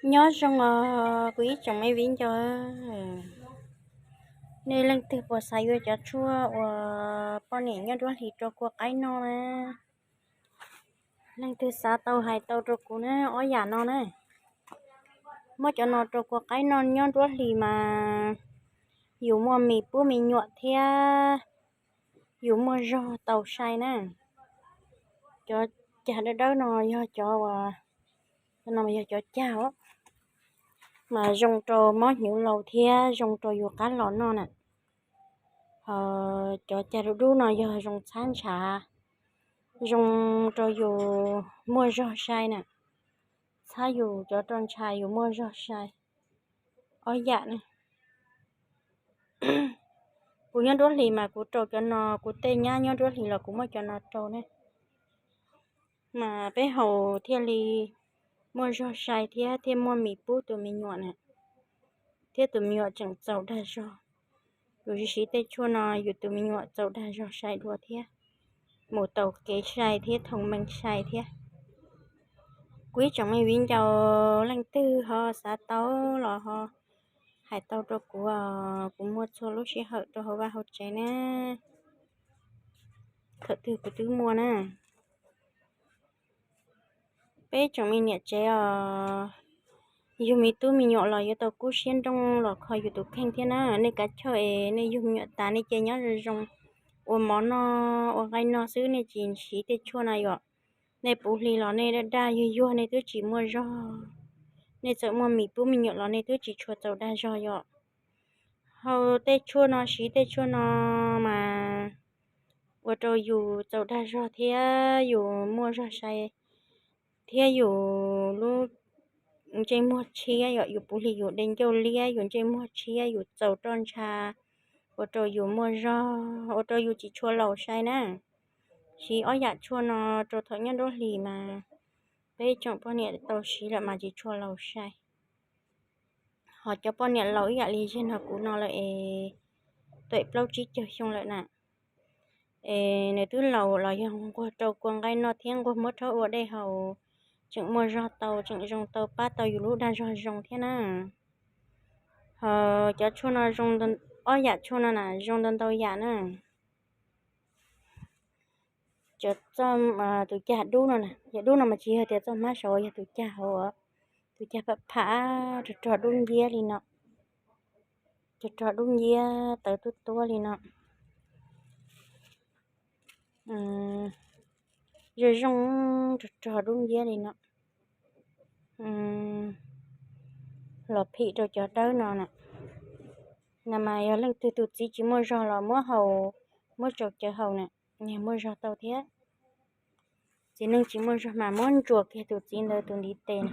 Nyob zoo os kuv ib tsoom me viv ncaus, nej leej twg puas xav yuav cov tshuaj uas poj niam nyob nruab hlis rau kua qaib noj na? Leej twg xav tau hais tau rau kuv na, ob yam no na. Muab cov no rau kua qaib noj nyob nruab hlis mas yus muaj mis pub me nyuam thiab yus muaj zog tau sai na. Cov cag dawb dawb no yog cov uas, no yog cov cag os, mas zoo rau mob hnyuv laus thiab zoo rau yus qab los noj na. Ho cov cag dub dub no yog zoo txhab ntshav, zoo rau yus muaj zog sai na, txhab yus cov roj ntsha yus muaj zog sai. Ob yam na. Kuv nyob nruab hlis mas kuv rau cov no, kuv tej nyab nyob nruab hlis los kuv muab cov no rau ne, mas peb haus thiaj li muaj zog sai thiab thiaj muaj mis pub tus me nyuam na, thiab tus me nyuam tseem txaus dag zog. Yus siv tej tshuaj no yus tus me nyuam txaus dag zog sai dua thiab, mus tau kev sai thiab thooj meej sai thiab. Kuv ib tsoom me viv ncaus leej twg ho xav tau los ho hais tau rau kuv, kuv muaj txhua lub sij hawm rau hauv vaj hauv tsev na, thaum twg kuv twb muaj na. Peb tsoom me niam tsev os, yug me tub me nyuam los yuav tau kub siab nroo los kho yus tus kheej thiab na. Nej kav chawj es nej yug me nyuam tas nej cia nyob zoo zoo, ua mov noj ua nqaij noj xwb, nej tsis siv tej tshuaj no yom, nej puv hli los nej daj daj yuag yuag nej twb tsis muaj zog. Nej txawm muaj mis pub me nyuam los nej twb tsis tshua txaus dag zog yom. Haus tej tshuaj no, siv tej tshuaj no mas ua rau yus txaus dag zog thiab yus muaj zog sai, thiab yus lub ntsej muag tshiab yom, yus puv hli yus de ncauj liab, yus ntsej muag tshiab, yus txaus roj ntsha, ua rau yus muaj zog, ua rau yus tsis tshua laus sai na. Siv ob yam tshuaj no rau thaum nyob nruab hlis mas peb tsoom poj niam tau siv lawm mas tsis tshua laus sai. Ho cov poj niam laus ib yam li zej no kuv no lawm es tuam plaub tsib caug xyoo lawm na, es nws twb laus los yog nquag rau kua nqaij noj thiab nquag muab rhaub ua dej haus, tseem muaj zog tau, tseem zoo tau pab tau yus lub dag zog zoo thiab na. Ho cov tshuaj no, ob yam tshuaj no na zoo ntau ntau yam na. Cov txoj, tus cag dub no na, cag dub no mas tsis yog tias txoj hmab saud, yog tus cag hauv, tus cag pham pham rog rog dub nciab li no, rog rog dub nciab tawv tuab tuab li no, zoo zoo rog rog dub nciab li no. Los phim rau cov dawb no na. No mas yog leej twg tus txiv tsis muaj zog los muab haus, muab tsau cawv haus na, nws muaj zog tau thiab. Txiv neej tsis muaj zog mas muab ntsuas kiag tus txiv ntawd tus ntiv tes na,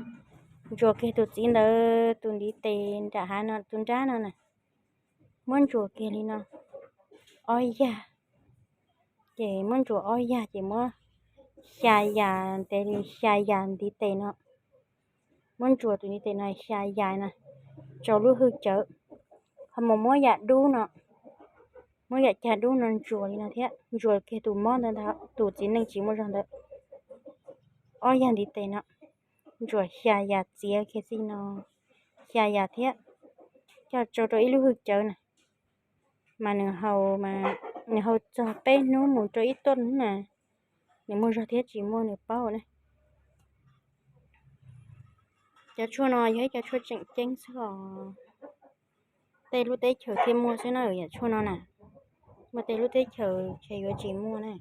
ntsuas kiag tus txiv ntawd tus ntiv tes nram hav no tus nrab no na, muab ntsuas kiag li no ob yag, ces muab ntsuas ob yag ces muab xya yam ntev li xya yam ntiv tes no, muab ntsuas tus ntiv tes no xya yam na, tsau lub hwj cawv, ho mus muab yam dub no, muab yam cag dub no ntsuas li no thiab ntsuas kiag tus mob ntawd ntag, tus txiv neej tsis muaj zog ntawd, ob yag ntiv tes no, ntsuas xya yam txiav kiag txij no xya yam thiab, coj tsau rau ib lub hwj cawv na, mas nws haus, nws haus txog peb hnub mus rau ib tuj hnub na, nws muaj zog thiab tsis muaj nws paub na. Cov tshuaj no yog ib cov tshuaj tseem ceeb xwb os, tej lub teb chaws thiaj muaj xwb na, yam tshuaj no na, muaj tej lub teb chaws ces yuav tsis muaj na.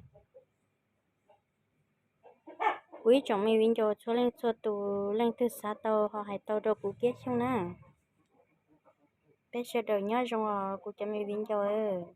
Kuv ib tsoom me viv ncaus txhua leej txhua tus, leej twg xav tau ho hais tau rau kuv Kiab Xyooj na. Peb sawv daws nyob zoo os kuv cov me viv ncaus.